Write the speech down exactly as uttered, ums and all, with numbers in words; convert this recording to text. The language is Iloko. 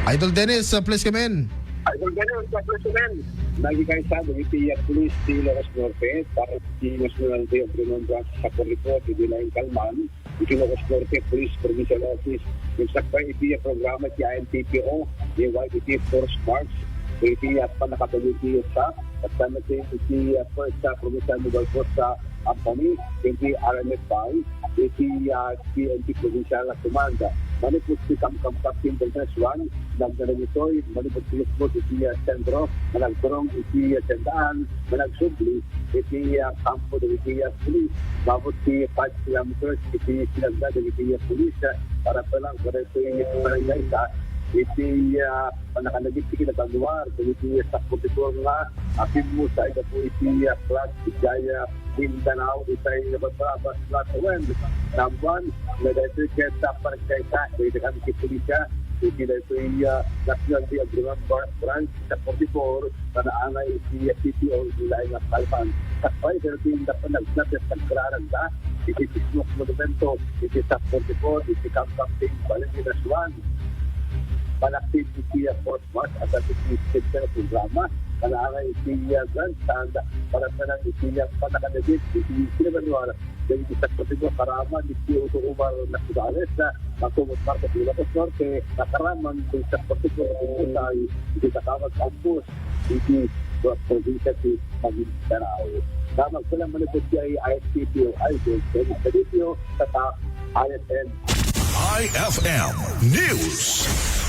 Idol Dennis, uh, please come in. Idol Dennis, uh, please come in. Nagikaysa dagiti, uh, pulis ti Ilocos Norte para ti National Day of Remembrance sa Corrico, ti Dilaing Kalman, iti Ilocos Norte Police Provincial Office. Nagsakbay iti programa ti I N P P O, ni Y P P Force March, iti, uh, pannakadagiti sa, at sama iti, uh, first, uh, provincial mobile force sa Ampani, iti R M F I, iti, ah, P N P Provincial Command. Manipud ti Kamkam Captain Bernes Juan, nagdala ditoy, manipud ti Lisbon, iti, ah, sentro, managturong iti, ah, sendaan, managsubli, iti, ah, kampo, iti, ah, pulis. Mabot ti five kilometers, iti, sinagda, iti, ah, pulis, ah, para pa lang, para ito yung barangay sa, iti, ah, pannakadagiti kinabanwar, dagiti sapulusigur nga, ah, pimmusa, ida po iti, ah, Class Jaya Mindanao, itay Nababrabas Flat One, Tambuan, nga daytoy ket, ah, paragkaysa, daytoy kami ti pulisya, iti daytoy, ah, National Day of Remembrance Branch, sa forty-four, panaanay iti, ah, P P O, iti laing nga Kalman. Sakbay, pero ti inda pa nagsabi at nagkararagda, iti Sismok Monumento, iti sa forty-four, iti Camp Captain Valentina Suan. Palaksid iti, ah, Mas at ang iti programa, kanaanay iti, ah, grandstand para sa nang iti, ah, pannakadagit iti Silvanuar, dagiti sakbay nga karaman iti Uto Umar Nasudales na matungod Marcos Ilocos Norte, nakaraman kung sa pagtutunan ng utay, iti Takawag Campus, iti probinsya ti Maguindanao. Tamag sila manipod ti I S P P O Idol, Dennis Felicio, sa ta I S M. I F M News.